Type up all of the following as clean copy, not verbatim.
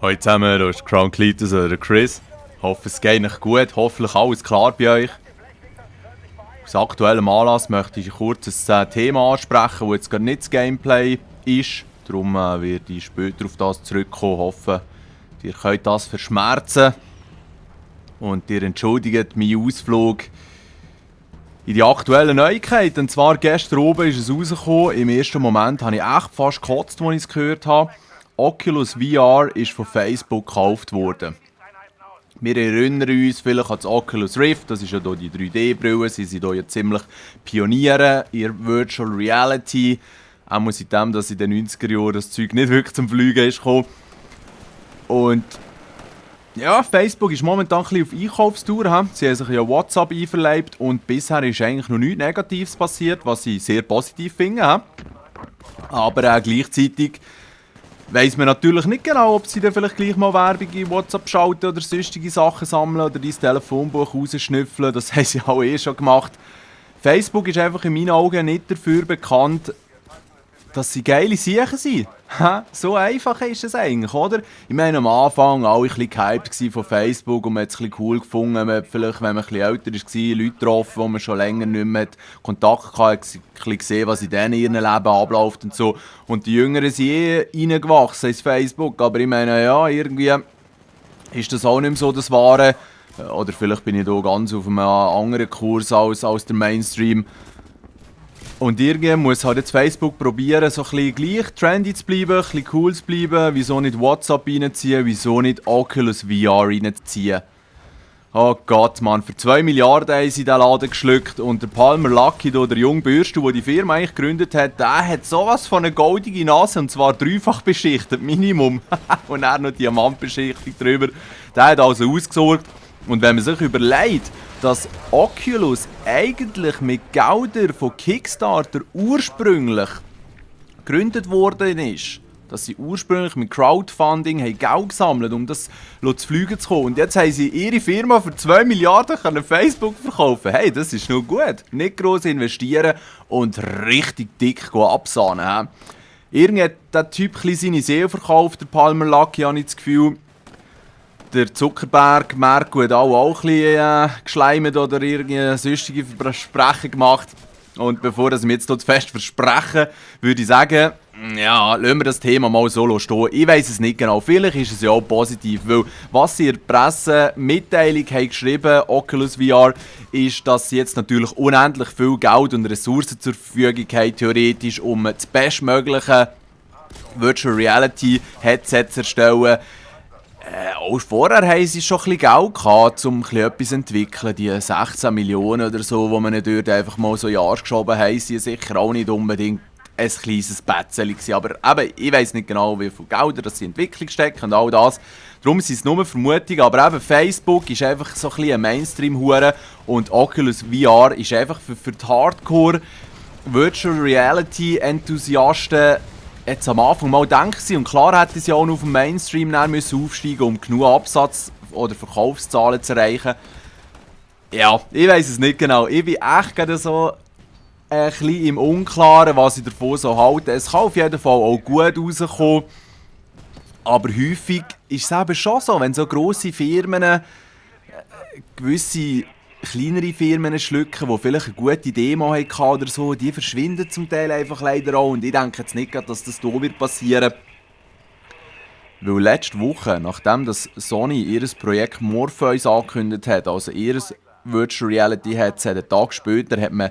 Hallo zusammen, hier ist Crown Cletus oder Chris. Ich hoffe, es geht euch gut, hoffentlich alles klar bei euch. Aus aktuellem Anlass möchte ich kurz ein Thema ansprechen, das jetzt gerade nicht das Gameplay ist. Darum werde ich später auf das zurückkommen. Ich hoffe, ihr könnt das verschmerzen. Und ihr entschuldigt meinen Ausflug in die aktuellen Neuigkeiten. Und zwar gestern oben ist es rausgekommen. Im ersten Moment habe ich echt fast gekotzt, als ich es gehört habe. Oculus VR ist von Facebook gekauft worden. Wir erinnern uns vielleicht an das Oculus Rift, das ist ja hier die 3D-Brille. Sie sind hier ja ziemlich Pioniere in der Virtual Reality. Auch seitdem, dass in den 90er Jahren das Zeug nicht wirklich zum Fliegen ist gekommen. Und ja, Facebook ist momentan ein bisschen auf Einkaufstour. Sie haben sich ja WhatsApp einverleibt und bisher ist eigentlich noch nichts Negatives passiert, was ich sehr positiv finde. Aber gleichzeitig weiss man natürlich nicht genau, ob sie dann vielleicht gleich mal Werbung in WhatsApp schalten oder sonstige Sachen sammeln oder dein Telefonbuch rausschnüffeln. Das haben sie auch schon gemacht. Facebook ist einfach in meinen Augen nicht dafür bekannt, dass sie geile Sachen sind. So einfach ist es eigentlich, oder? Ich meine, am Anfang alle ein bisschen gehypt von Facebook und man hat es ein bisschen cool gefunden. Man hat vielleicht, wenn man ein bisschen älter war, Leute getroffen, die man schon länger nicht mehr Kontakt hatte, ein bisschen gesehen, was in denen ihrem Leben abläuft und so. Und die Jüngeren sind reingewachsen ins Facebook. Aber ich meine, ja, irgendwie ist das auch nicht mehr so das Wahre. Oder vielleicht bin ich da ganz auf einem anderen Kurs als der Mainstream. Und irgendwie muss halt jetzt Facebook probieren, so ein bisschen gleich trendy zu bleiben, ein bisschen cool zu bleiben. Wieso nicht WhatsApp reinziehen, wieso nicht Oculus VR reinziehen? Oh Gott, Mann, für 2 Milliarden haben sie diesen Laden geschluckt. Und der Palmer Luckey, der junge Bürste, der die Firma eigentlich gegründet hat, der hat sowas von einer goldigen Nase, und zwar dreifach beschichtet, Minimum. Und er noch Diamantbeschichtung drüber. Der hat also ausgesorgt. Und wenn man sich überlegt, dass Oculus eigentlich mit Geldern von Kickstarter ursprünglich gegründet worden ist, dass sie ursprünglich mit Crowdfunding Geld gesammelt haben, um das zu fliegen zu kommen. Und jetzt haben sie ihre Firma für 2 Milliarden können Facebook verkaufen. Hey, das ist nur gut. Nicht gross investieren und richtig dick absahnen. Irgendwie hat der Typ seine Seele verkauft, der Palmer Luckey, habe ich das Gefühl. Der Zuckerberg, Merkel hat auch ein bisschen geschleimt oder irgendwie sonstige Versprechen gemacht. Und bevor ich mir jetzt dort fest verspreche, würde ich sagen, ja, lassen wir das Thema mal so stehen. Ich weiss es nicht genau. Vielleicht ist es ja auch positiv, weil was sie in der Pressemitteilung haben geschrieben, Oculus VR, ist, dass sie jetzt natürlich unendlich viel Geld und Ressourcen zur Verfügung haben, theoretisch, um das bestmögliche Virtual Reality Headset zu erstellen. Auch vorher haben sie schon ein bisschen Geld gehabt, um etwas zu entwickeln. Die 16 Millionen oder so, die man dort einfach mal so in den Arsch geschoben haben, sind sicher auch nicht unbedingt ein kleines Pätzchen gewesen. Aber eben, ich weiss nicht genau, wie viel Gelder das in Entwicklung stecken und all das. Darum sind es nur Vermutungen. Aber eben, Facebook ist einfach so ein bisschen ein Mainstream-Hure und Oculus VR ist einfach für die Hardcore Virtual Reality Enthusiasten jetzt am Anfang mal gedacht. Und klar hätte sie auch noch auf dem Mainstream aufsteigen müssen, um genug Absatz- oder Verkaufszahlen zu erreichen. Ja, ich weiss es nicht genau. Ich bin echt gerade so ein bisschen im Unklaren, was ich davon so halte. Es kann auf jeden Fall auch gut rauskommen. Aber häufig ist es eben schon so, wenn so grosse Firmen gewisse kleinere Firmen schlucken, die vielleicht eine gute Demo hatten oder so, die verschwinden zum Teil einfach leider auch. Und ich denke jetzt nicht, dass das hier wird passieren. Weil letzte Woche, nachdem das Sony ihr Projekt Morpheus angekündigt hat, also ihr Virtual Reality Headset, einen Tag später hat man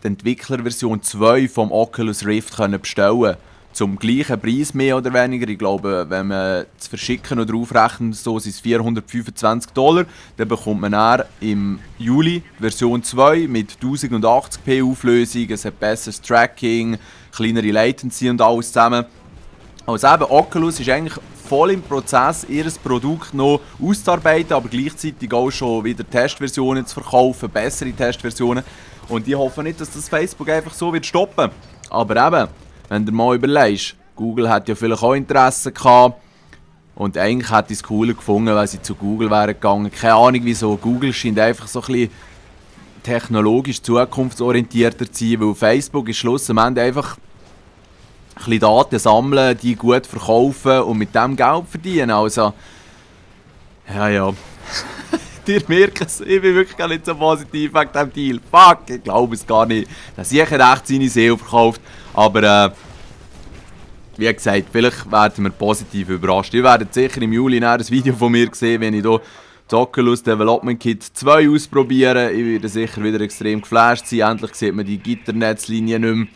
die Entwicklerversion 2 vom Oculus Rift bestellen. Zum gleichen Preis mehr oder weniger. Ich glaube, wenn man das Verschicken noch draufrechnet, so sind es $425. Dann bekommt man dann im Juli Version 2 mit 1080p Auflösung. Es hat besseres Tracking, kleinere Latency und alles zusammen. Also eben, Oculus ist eigentlich voll im Prozess, ihr Produkt noch auszuarbeiten, aber gleichzeitig auch schon wieder Testversionen zu verkaufen, bessere Testversionen. Und ich hoffe nicht, dass das Facebook einfach so wird stoppen. Aber eben, wenn du mal überlegst, Google hat ja vielleicht auch Interesse gehabt. Und eigentlich hätte ich es cooler gefunden, wenn sie zu Google wären gegangen. Keine Ahnung wieso. Google scheint einfach so ein bisschen technologisch zukunftsorientierter zu sein, weil Facebook ist schlussendlich einfach bisschen Daten sammeln, die gut verkaufen und mit dem Geld verdienen. Also, ja. Ihr merkt es, ich bin wirklich gar nicht so positiv wegen diesem Deal. Fuck, ich glaube es gar nicht. Er hat sicher echt seine Seele verkauft. Aber wie gesagt, vielleicht werden wir positiv überrascht. Ihr werdet sicher im Juli ein Video von mir sehen, wenn ich hier das Oculus Development Kit 2 ausprobiere. Ich werde sicher wieder extrem geflasht sein. Endlich sieht man die Gitternetzlinie nicht mehr.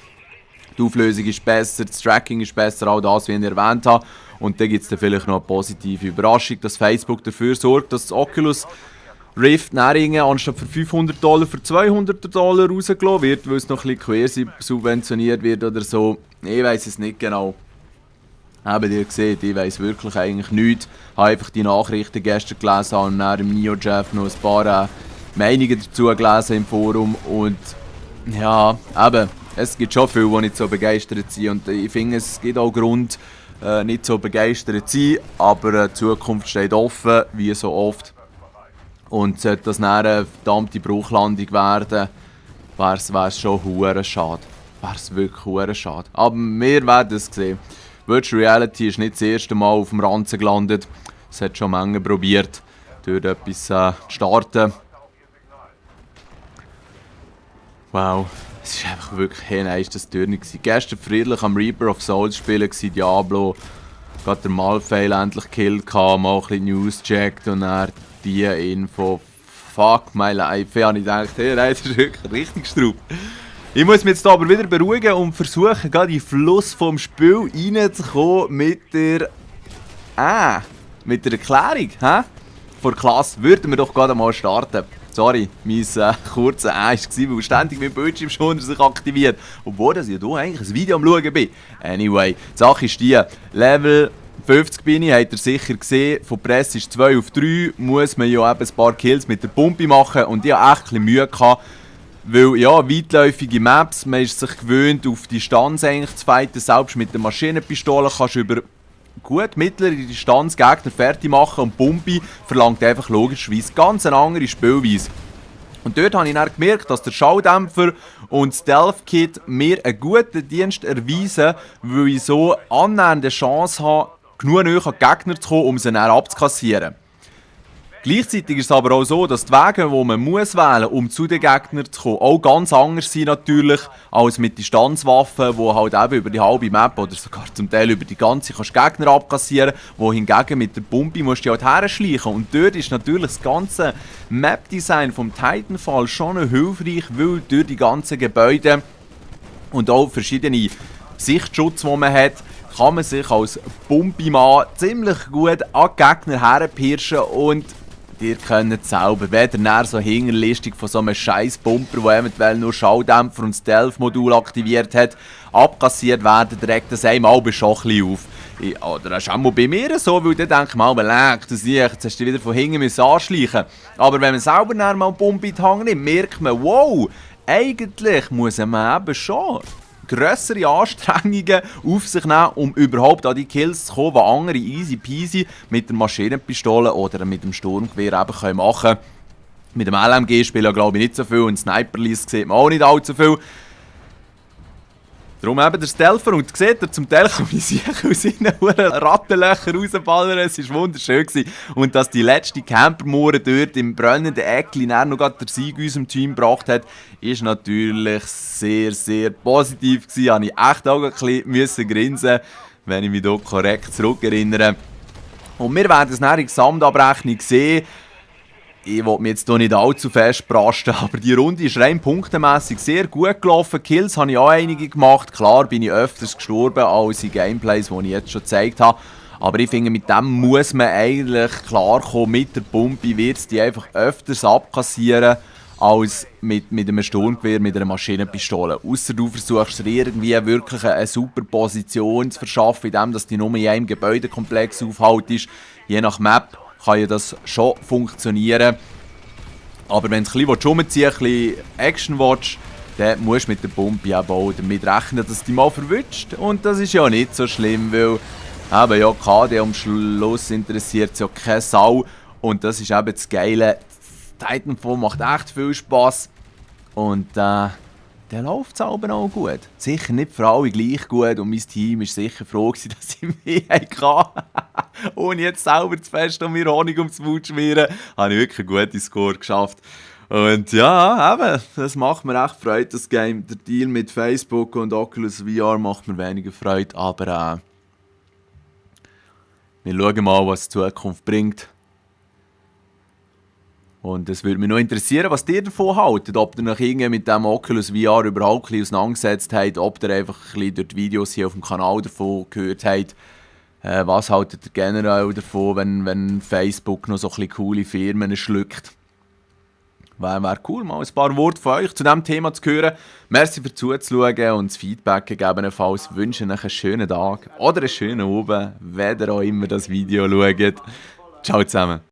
Die Auflösung ist besser, das Tracking ist besser, all das, wie ich erwähnt habe. Und dann gibt es dann vielleicht noch eine positive Überraschung, dass Facebook dafür sorgt, dass das Oculus Rift nachher anstatt für $500 für $200 rausgelassen wird, weil es noch ein bisschen quer subventioniert wird oder so. Ich weiß es nicht genau. Habt ihr gesehen, ich weiß wirklich eigentlich nichts. Ich habe einfach die Nachrichten gestern gelesen und dann im NeoJeff noch ein paar Meinungen dazu gelesen im Forum. Und ja, eben, es gibt schon viele, die nicht so begeistert sind. Und ich finde, es gibt auch Grund, nicht so begeistert zu sein. Aber die Zukunft steht offen, wie so oft. Und sollte das dann eine verdammte Bruchlandung werden, wäre es schon hure schade. Wäre es wirklich hure schade. Aber wir werden es sehen. Virtual Reality ist nicht das erste Mal auf dem Ranzen gelandet. Es hat schon Menge probiert, dort etwas zu starten. Wow, es war einfach wirklich nice, das Turnier. Gestern friedlich am Reaper of Souls spielen, Diablo. Gerade der Malfail endlich gekillt, mal ein bisschen News gecheckt und dann die Info. Fuck my life. Ich habe gedacht, hey, das ist wirklich richtig Straub. Ich muss mich jetzt aber wieder beruhigen und versuchen, gerade in den Fluss vom Spiel reinzukommen mit der Erklärung. Vor Klasse würden wir doch gerade mal starten. Sorry, mein kurzer war, weil ständig mein Bildschirmschoner sich aktiviert. Obwohl ich hier eigentlich ein Video am Schauen bin. Anyway, die Sache ist die, Level 50 bin ich, habt ihr sicher gesehen, von Press ist 2 auf 3, muss man ja eben ein paar Kills mit der Pumpe machen und ich hatte echt ein bisschen Mühe gehabt, weil ja, weitläufige Maps, man ist sich gewöhnt auf Distanz eigentlich zu fighten, selbst mit der Maschinenpistole kannst du über gut mittlere Distanz Gegner fertig machen und Pumpe verlangt einfach logischerweise ganz eine andere Spielweise. Und dort habe ich dann gemerkt, dass der Schalldämpfer und das Stealth Kit mir einen guten Dienst erweisen, weil ich so annähernd eine Chance habe, genug näher an die Gegner zu kommen, um sie dann abzukassieren. Gleichzeitig ist es aber auch so, dass die Wege, die man muss wählen muss, um zu den Gegnern zu kommen, auch ganz anders sind natürlich, als mit Distanzwaffen, die halt eben über die halbe Map oder sogar zum Teil über die ganze Gegner abkassieren, wo hingegen mit der Pumpe musst du halt herschleichen. Und dort ist natürlich das ganze Map-Design vom Titanfall schon hilfreich, weil durch die ganzen Gebäude und auch verschiedene Sichtschutz, die man hat, kann man sich als Pumpimann ziemlich gut an die Gegner herpirschen und ihr könnt es selber, wenn ihr näher so hinterlistig von so einem scheiß Pumper, der eventuell nur Schalldämpfer und Stealth-Modul aktiviert hat, abkassiert werden, regt das einem aber schon ein bisschen auf. Oder das ist auch mal bei mir so, weil dann denke ich mal, leck, jetzt hast du wieder von hinten anschleichen. Aber wenn man selber näher mal eine Pumpe in die Hand nimmt, merkt man, wow, eigentlich muss man eben schon grössere Anstrengungen auf sich nehmen, um überhaupt an die Kills zu kommen, die andere easy peasy mit der Maschinenpistole oder mit dem Sturmgewehr eben machen können. Mit dem LMG spielen glaube ich nicht so viel und Sniperlist sieht man auch nicht allzu viel. Darum eben der Stealther und seht ihr, zum Teil kann man sich aus seinen Rattenlöchern rausballern, es war wunderschön gewesen. Und dass die letzte Campermoore dort im brennenden Eckli noch gerade der Sieg unserem Team gebracht hat, ist natürlich sehr, sehr positiv gewesen. Da musste ich echt auch ein bisschen grinsen, wenn ich mich hier korrekt zurückerinnere. Und wir werden es nachher in der Gesamtabrechnung sehen. Ich will mich jetzt hier nicht allzu fest brasten, aber die Runde ist rein punktemässig sehr gut gelaufen. Kills habe ich auch einige gemacht. Klar bin ich öfters gestorben als in Gameplays, die ich jetzt schon gezeigt habe. Aber ich finde, mit dem muss man eigentlich klarkommen. Mit der Pumpe wird es die einfach öfters abkassieren als mit einem Sturmgewehr, mit einer Maschinenpistole. Ausser du versuchst dir irgendwie wirklich eine super Position zu verschaffen, indem du dich nur in einem Gebäudekomplex aufhaltest. Je nach Map kann ja das schon funktionieren. Aber wenn du ein bisschen rumziehen willst, ein bisschen Action willst, dann musst du mit der Pumpe eben auch damit rechnen, dass du dich mal verwünscht. Und das ist ja nicht so schlimm, weil eben ja KD am Schluss interessiert es ja keine Sau. Und das ist eben das Geile. Titanfall macht echt viel Spass. Und dann läuft es aber auch gut. Sicher nicht für alle gleich gut und mein Team war sicher froh, dass sie mich hatten. Ohne jetzt selber zu fest um mir Honig ums Maul zu schmieren, habe ich wirklich einen guten Score geschafft. Und ja, eben, das macht mir echt Freude, das Game. Der Deal mit Facebook und Oculus VR macht mir weniger Freude, aber wir schauen mal, was die Zukunft bringt. Und es würde mich noch interessieren, was ihr davon haltet. Ob ihr noch irgendwie mit dem Oculus VR überhaupt ein bisschen auseinandergesetzt habt, ob ihr einfach ein bisschen durch die Videos hier auf dem Kanal davon gehört habt. Was haltet ihr generell davon, wenn Facebook noch so ein bisschen coole Firmen schluckt? Wäre cool, mal ein paar Worte von euch zu diesem Thema zu hören. Merci für zuzuschauen und das Feedback gegebenenfalls. Ich wünsche euch einen schönen Tag oder einen schönen Abend, wenn ihr auch immer das Video schaut. Ciao zusammen.